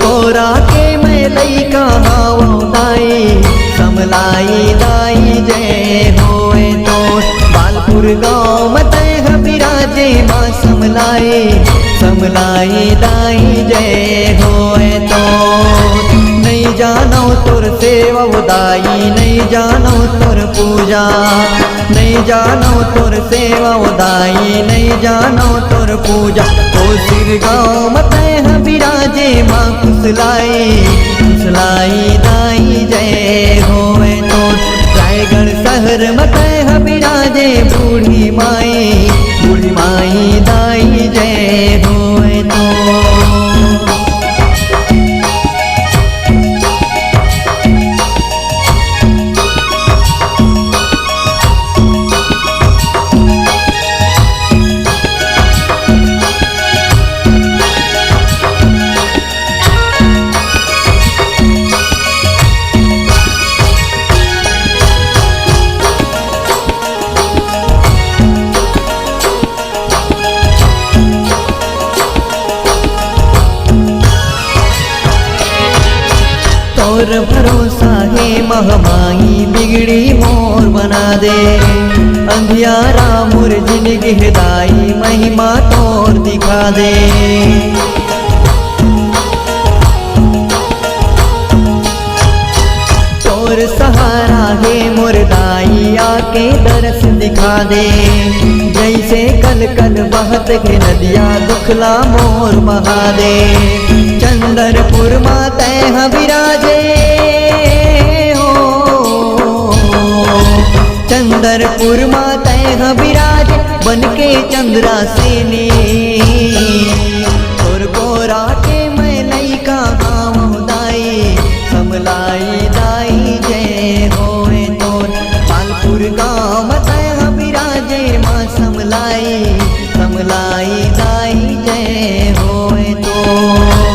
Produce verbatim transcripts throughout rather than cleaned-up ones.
कोरा के मैं लइका हवं दाई, समलाई दाई जय होय तोर। बालपुर गाँव म तैं ह बिराजे माँ समलाई, समलाई दाई जय होय तोर। नइ जानव तोर सेवा ओ दाई, नइ जानव तोर पूजा, नइ जानव तोर सेवा ओ दाई, नइ जानव तोर पूजा। कोसिर गाँव म तैं ह बिराजे माँ कुसलाई, कुसलाई दाई जय होय तोर। रायगढ़ शहर म तैं ह बिराजे बूढ़ी माई, बूढ़ी माई दाई जय होय तोर। तोर भरोसा हे महमाई, बिगड़ी मोर बना दे। अंधियारा मोर जिनगी हे दाई, महिमा तोर दिखा दे। तोर सहारा हे मोर दाई, आके दरस दिखा दे। जइसे कल कल बहत हे नदिया, दुखला मोर बहा दे। चंदरपुर म तैं ह बिराजे हो, चंदरपुर म तैं ह बिराजे, बन के चंद्रा सेनी। तोर कोरा के मैं लइका हवं दाई, समलाई दाई जय होय तोर। मालपुर गाँव म तैं ह बिराजे माँ समलाई, समलाई दाई जय होय तोर।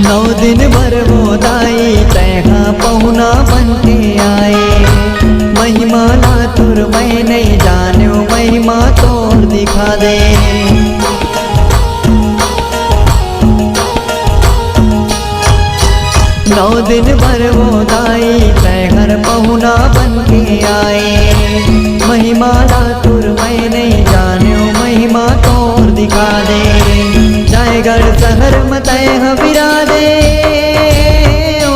नौ दिन बर वो दाई तैं ह पहुना बन के आए, महिमा ला तोर मैं नइ जानेव, महिमा तोर दिखा दे। नौ दिन बर वो दाई तैं हर पहुना बन के आए, महिमा ला तोर मैं नइ जानेव, महिमा तोर दिखा दे। रायगढ़ शहर म तैं ह बिराजे ओ,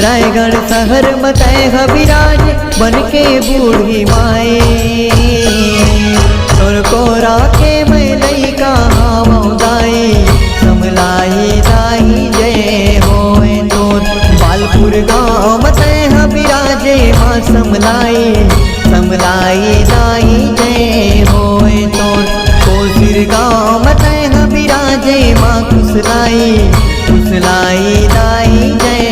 रायगढ़ शहर म तैं ह बिराजे बन के बूढ़ी माई। तोर कोरा के मैं लइका हवं दाई, समलाई दाई जय होय तोर। बालपुर गाँव म तैं ह बिराजे माँ समलाई, समलाई दाई जय होय तोर। कोसिर गाँव म तैं ह बिराजे माँ कुसलाई, कुसलाई दाई जय